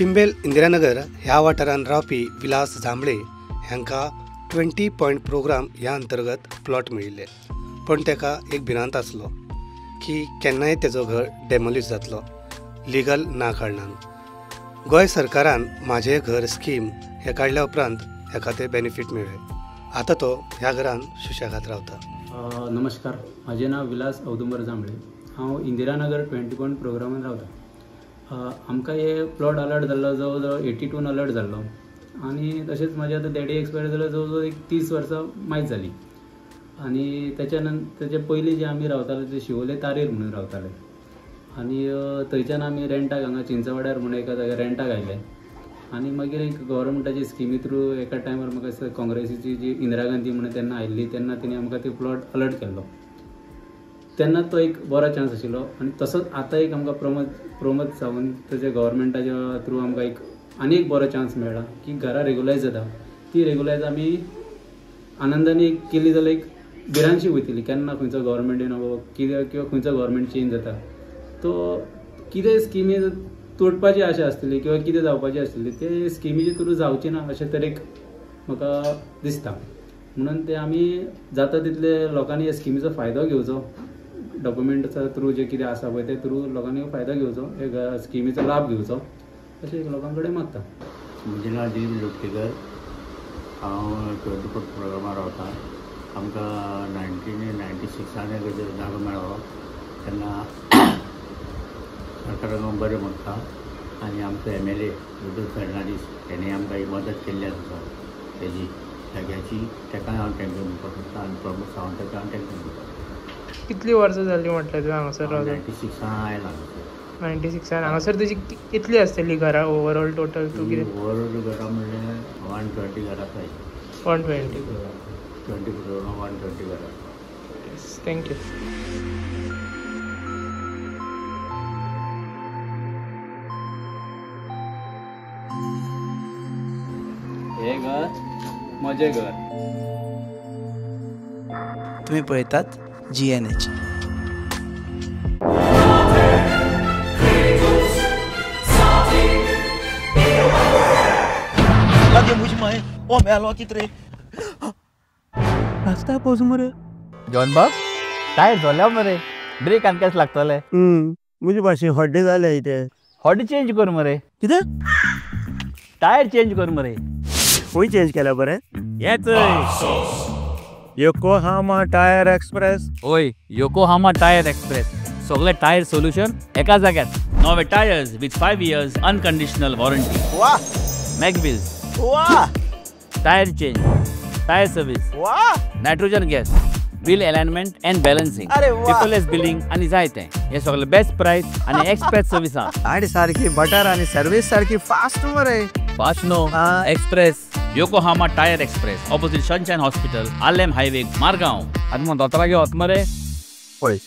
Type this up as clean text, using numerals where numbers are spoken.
चिंबेल इंदिरानगर ह्या वाठारांत रावपी विलास जांभळे हांकां 20 पॉयंट प्रोग्राम ह्या अंतर्गत प्लॉट मेळिल्ले, पण ताका एक भिरांत आसलो की केन्नाय तेजो घर डेमोलिश जातलो लिगल ना कारणान। गोंय सरकारान माझे घर स्कीम हे काडल्या उपरांत हेका ते बेनिफीट मेळ्ळे। आतां तो ह्या घरान सुशेगाद रावता। नमस्कार, म्हाजें नांव विलास औदुंबर जांभळे। हांव इंदिरानगर 20 पॉयंट प्रोग्रामान रावता। आमकां हे प्लॉट अलर्ट जाल्लो जवळ जवळ 82 अलर्ट जाल्लो आनी तशेंच म्हाजे आतां डॅडी एक्सपायर जालो जवळ जवळ एक 30 वर्सां मायज जाली। आनी तेच्या नंतर तेचे पयलीं जे आमी रावताले ते शिवोले तारेर म्हणून रावताले आनी थंयच्यान आमी रेंटाक हांगा चिंचवाड्यार म्हणून एका जाग्यार रेंटाक आयले आनी मागीर एक गव्हर्मेंटाची स्किमी थ्रू एका टायमार म्हाका दिसता काँग्रेसीची जी इंदिरा गांधी म्हणून तेन्ना आयिल्ली तेन्ना तिणें आमकां ते प्लॉट अलर्ट केल्लो। तेन्ना तो एक बरो चान्स आशिल्लो आनी तसोच आतां एक आमकां प्रमोद सावंत तेजे गव्हर्मेंटाच्या थ्रू आमकां एक आनी एक बरो चान्स मेळ्ळा की घरां रेगुलायज जाता। ती रेगुलायज आमी आनंदान एक केली जाल्यार एक भिरांतशी वयतली, केन्ना खंयचो गव्हर्मेंट येवन बाबा कितें किंवा खंयचो गव्हर्मेंट चेंज जाता तो कितें स्किमी तोडपाची आशा आसतली किंवा कितें जावपाची आसतली ते स्किमीचे थ्रू जावची ना अशें तरेक म्हाका दिसता। म्हणून ते आमी जाता तितले लोकांनी ह्या स्किमीचो फायदो घेवचो, डॉक्युमेंटाच्या थ्रू जे कितें आसा पळय ते थ्रू लोकांनी फायदो घेवचो, हे स्किमीचो लाभ घेवचो अशें लोकां कडेन मागता। म्हजें नांव दिलीप लोटलीकर, हांव 24 प्रोग्रामार रावता। आमकां 1996 एक जागो मेळ्ळो तेन्ना सरकारान बरें म्हणटा आनी आमचो MLA Rudolf Fernandes हेणी आमकां एक मदत केल्ली आसा तेजी जाग्याची, ताका हांव thank you म्हणपाक सोदता आनी प्रमोद सावंताक हांव thank you म्हणपाक सोदता। कितली वर्सां जाली म्हटलें तुवें हांगासर रावता? 96 आयला हांगासर। 96 हांगासर तुजी कितली आसतली घरां ओवरऑल टोटल? तूं कितें ओवरऑल घरां म्हणल्यार 120 घरां आसाय। 120 120 घरां। Thank you. हे घर म्हजें घर। तुम्ही पळयतात GNH। लागे मुझ माय ओ मेलो कितरे रस्ता पोज मरे जॉन बाब टायर जोल्या मरे, ब्रेक आनी लागतले। मुझे भाशे हड्डे जाले इथे, हड्डे चेंज कर मरे। कितें टायर चेंज कर मरे? खंय चेंज केला बरें? हेच योकोहामा टायर एक्सप्रेस। ओय योकोहामा टायर एक्सप्रेस, सगळे टायर सोल्युशन एका जाग्यार। नवे tyres with 5 years unconditional warranty. वाह! मॅगव्हील्स। वाह! Tyre change, tyre service. वाह! Nitrogen gas, wheel alignment and balancing, paperless billing आनी जायते। हे सगळे बेस्ट प्राइस आनी एक्सप्रेस सर्विसा। आनी सारकी बटर आनी सर्विस सारकी फास्ट मरे। Fast no, express. Yokohama tyre express, opposite Sunshine hospital, Arlem highway, Margao. आतां मग दोतोरागेर वच मरे। पळय।